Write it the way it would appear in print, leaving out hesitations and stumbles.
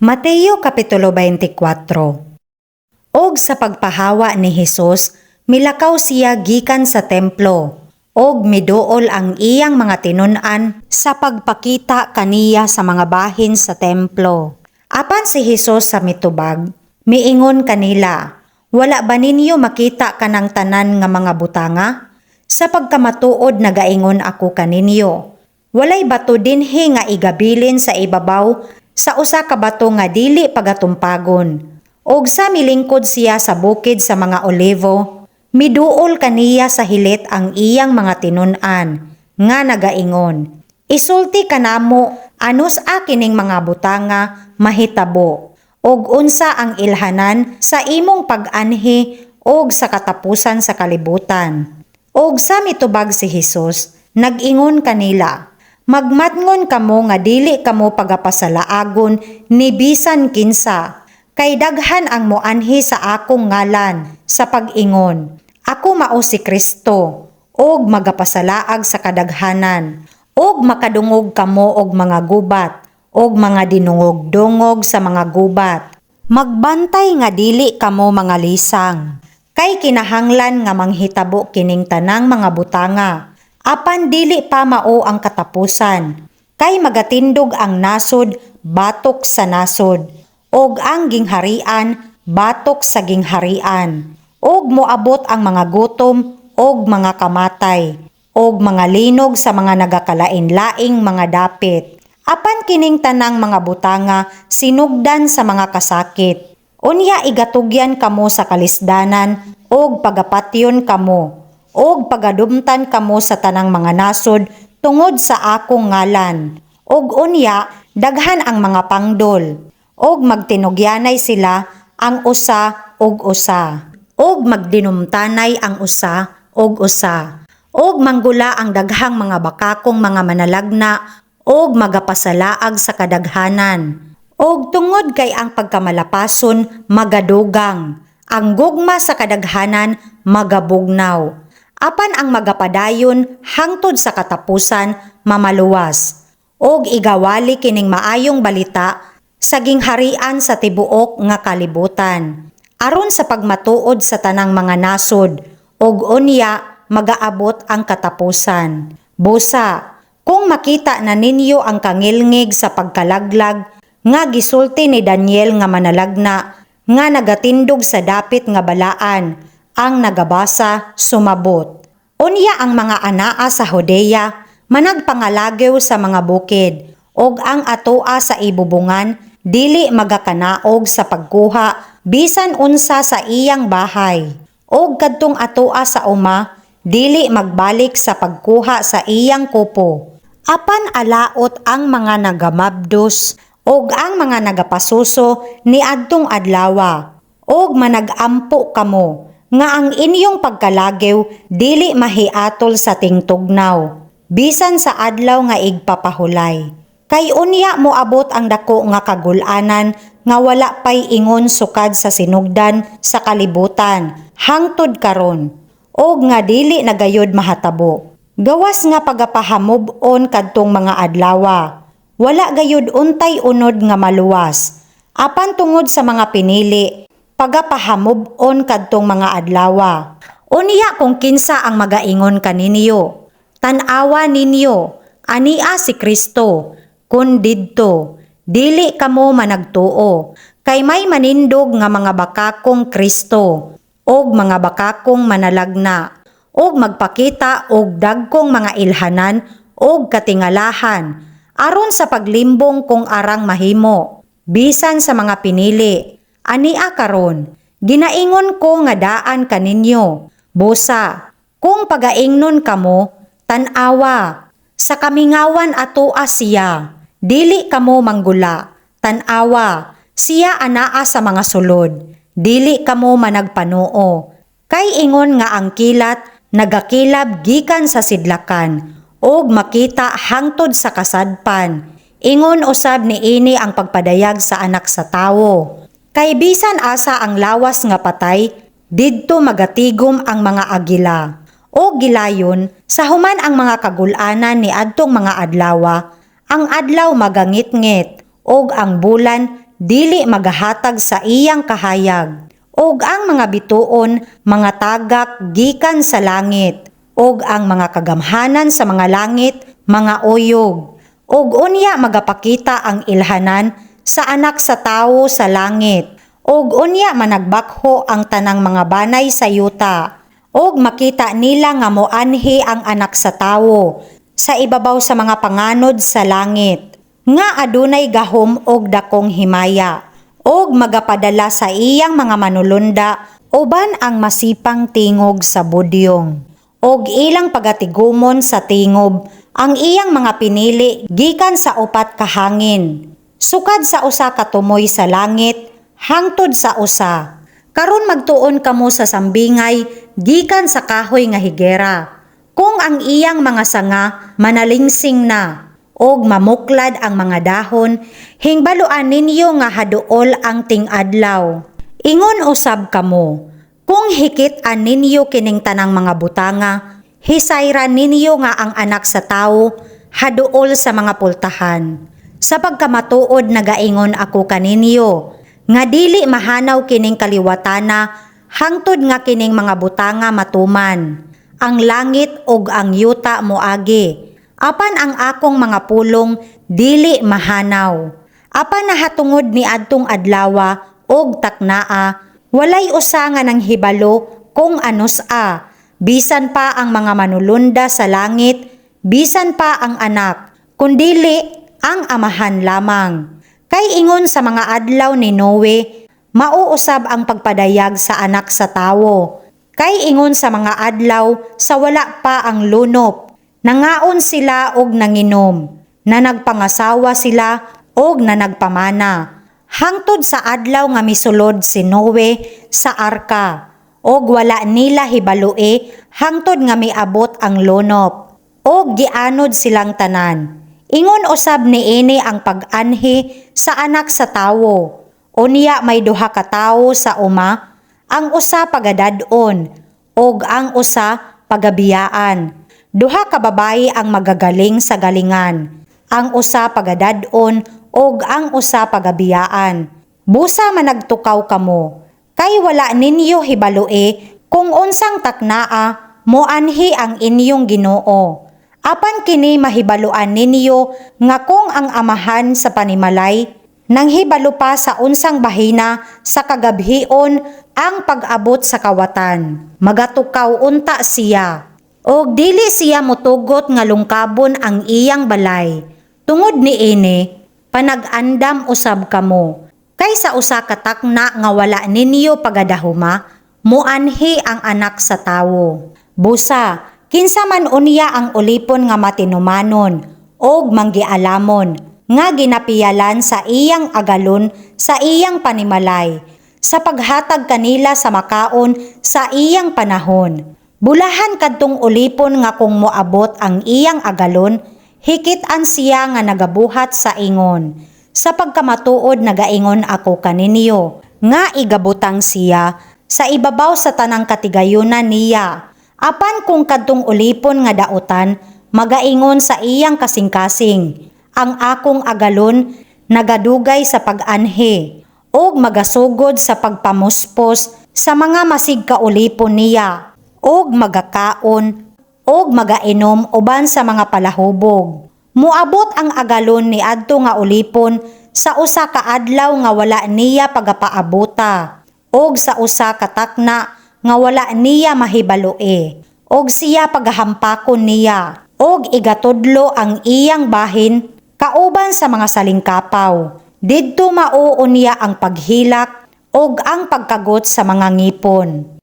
Mateo Kapitulo 24. Og sa pagpahawa ni Hesus, milakaw siya gikan sa templo, og miduol ang iyang mga tinun-an sa pagpakita kaniya sa mga bahin sa templo. Apan si Hesus sa mitubag, miingon kanila, "Wala ba ninyo makita kanang tanan nga mga butanga? Sa pagkamatuod nagaingon ako kaninyo, walay bato dinhi nga igabilin sa ibabaw sa usa ka bato nga dili pagatumpagon." Og sa milingkod siya sa bukid sa mga Olivo, miduol kaniya sa hilit ang iyang mga tinun-an nga nagaingon, "Isulti kanamo anus-a kining mga butanga mahitabo, ug unsa ang ilhanan sa imong pag-anhi ug sa katapusan sa kalibutan?" Og sa mitubag si Hesus, nag-ingon kanila, "Magmatngon kamo nga dili kamo pagapasalaagon ni bisan kinsa, kay daghan ang moanhi sa akong ngalan sa pag-ingon, 'Ako mao si Kristo,' ug magapasalaag sa kadaghanan. Ug makadungog kamo og mga gubat ug mga dinungog-dungog sa mga gubat. Magbantay nga dili kamo mangalisang. Kay kinahanglan nga manghitabo kining tanang mga butanga, apan dili pa mao ang katapusan. Kay magatindog ang nasod batok sa nasod, ug ang gingharian batok sa gingharian. Ug moabot ang mga gutom ug mga kamatay, ug mga linog sa mga nagakalain-laing mga dapit. Apan kining tanang mga butanga sinugdan sa mga kasakit. Unya igatugyan kamo sa kalisdanan ug pagapatyon kamo ug pagadumtan kamo sa tanang mga nasod tungod sa akong ngalan. Ug unya daghan ang mga pangdol ug magtinugyanay sila ang usa ug usa ug magdinumtanay ang usa ug usa, ug manggula ang daghang mga bakakong mga manalagna ug magapasalaag sa kadaghanan. Ug tungod kay ang pagkamalapason magadugang, ang gugma sa kadaghanan magabugnaw. Apan ang magapadayon hangtod sa katapusan mamaluwas. Og igawali kining maayong balita sa gingharian sa tibuok nga kalibutan, aron sa pagmatuod sa tanang mga nasod, ug unya magaabot ang katapusan. Busa, kung makita na ninyo ang kangilngig sa pagkalaglag nga gisulti ni Daniel nga manalagna nga nagatindog sa dapit nga balaan, ang nagabasa sumabot. Unya ang mga anaa sa Judea managpangalagaw sa mga bukid, ug ang atoa sa ibubungan dili magakanaog sa pagkuha bisan unsa sa iyang bahay. Ug kadtong atoa sa uma dili magbalik sa pagkuha sa iyang kupo. Apan alaot ang mga nagamabdos ug ang mga nagapasuso niadtong adlawa, ug managampo kamo nga ang inyong pagkalagaw dili mahiatol sa tingtugnaw, bisan sa adlaw nga igpapahulay. Kay unya moabot ang dako nga kagul-anan nga wala pay ingon sukad sa sinugdan sa kalibutan hangtod karon, ug nga dili na gayud mahatabo. Gawas nga pagapahamub-on kadtong mga adlawa, wala gayud untay unod nga maluwas. Apan tungod sa mga pinili, pagapahamub-on kadtong mga adlawa. Unya kung kinsa ang magaingon kaninyo, 'Tan-awa ninyo, ania si Kristo,' kun didto, dili kamo managtuo, kay may manindog nga mga bakakong Kristo ug mga bakakong manalagna, ug magpakita og dagkong mga ilhanan ug katingalahan aron sa paglimbong kung arang mahimo, bisan sa mga pinili. Ania karon, ginaingon ko nga daan kaninyo. Busa, kung pagaingnon kamo, 'Tan-awa, sa kamingawan atoa siya,' dili kamo manggula. 'Tan-awa, siya anaa sa mga sulod,' dili kamo managpanuo. Kay ingon nga ang kilat nagakilab gikan sa sidlakan ug makita hangtod sa kasadpan, ingon usab niini ang pagpadayag sa Anak sa Tawo. Kay bisan asa ang lawas nga patay, didto magatigom ang mga agila. O gilayon, sa human ang mga kagul-anan ni adtong mga adlawa, ang adlaw magangitngit, ug ang bulan dili magahatag sa iyang kahayag, ug ang mga bituon mga tagak gikan sa langit, ug ang mga kagamhanan sa mga langit mga uyog. Ug unya magapakita ang ilhanan sa Anak sa Tawo sa langit, ug unya managbakho ang tanang mga banay sa yuta, ug makita nila nga moanhi ang Anak sa Tawo sa ibabaw sa mga panganod sa langit nga adunay gahom og dakong himaya, ug magapadala sa iyang mga manulunda uban ang masipang tingog sa budyong, ug ilang pagatigumon sa tingob ang iyang mga pinili gikan sa upat ka hangin, sukad sa usa ka tumoy sa langit hangtod sa usa. Karon magtuon kamo sa sambingay gikan sa kahoy nga higera. Kung ang iyang mga sanga manalingsing na og mamuklad ang mga dahon, hingbaluan ninyo nga haduol ang ting-adlaw. Ingon usab kamo, kung hikit-an ninyo kining tanang mga butanga, hisayran ninyo nga ang Anak sa Tawo haduol sa mga pultahan. Sa pagkamatuod nagaingon ako kaninyo, nga dili mahanaw kining kaliwatana hangtod nga kining mga butanga matuman. Ang langit ug ang yuta moagi, apan ang akong mga pulong dili mahanaw. Apan nahatungod ni adtong adlawa og taknaa, walay usa nga nanghibalo kung anus-a, bisan pa ang mga manulunda sa langit, bisan pa ang Anak, kundili ang Amahan lamang. Kay ingon sa mga adlaw ni Noe, mauusab ang pagpadayag sa Anak sa Tawo. Kay ingon sa mga adlaw sa wala pa ang lunop, nangaon sila og nanginom, na nagpangasawa sila og na nagpamana, hangtod sa adlaw nga misulod si Noe sa arka, og wala nila hibalue hangtod nga miabot ang lunop, og gianod silang tanan. Ingon usab niini ang pag-anhi sa Anak sa Tawo. Unya may duha ka tawo sa uma, ang usa pagadad-on ug ang usa pagabiyaan. Duha ka babayi ang magagaling sa galingan, ang usa pagadad-on ug ang usa pagabiyaan. Busa managtukaw kamo, kay wala ninyo hibalue kung unsang taknaa moanhi ang inyong Ginoo. Apan kini mahibaluan ninyo nga kung ang amahan sa panimalay nanghibalo pa sa unsang bahina sa kagabhion ang pag-abot sa kawatan, magatukaw unta siya og dili siya motugot nga lungkabon ang iyang balay. Tungod niini, panag-andam usab kamo, kay sa usa ka takna nga wala ninyo pagadahuma, moanhi ang Anak sa Tawo. Busa, kinsa man unya ang ulipon nga matinumanon og manggialamon nga ginapiyalan sa iyang agalon sa iyang panimalay sa paghatag kanila sa makaon sa iyang panahon? Bulahan kadtong ulipon nga kung moabot ang iyang agalon, hikit-an siya nga nagabuhat sa ingon. Sa pagkamatuod nagaingon ako kaninyo nga igabutang siya sa ibabaw sa tanang katigayunan niya. Apan kung kadtong ulipon nga dautan magaingon sa iyang kasing-kasing, 'Ang akong agalon nagadugay sa pag-anhi,' ug magasugod sa pagpamuspos sa mga masig kaulipon niya, ug magakaon ug magainom uban sa mga palahubog, moabot ang agalon ni adto nga ulipon sa usa ka adlaw nga wala niya pagapaabuta ug sa usa ka takna nga wala niya mahibalue, ug siya pagahampakon niya ug igatudlo ang iyang bahin kauban sa mga salingkapaw. Didto mao unya ang paghilak ug ang pagkagot sa mga ngipon.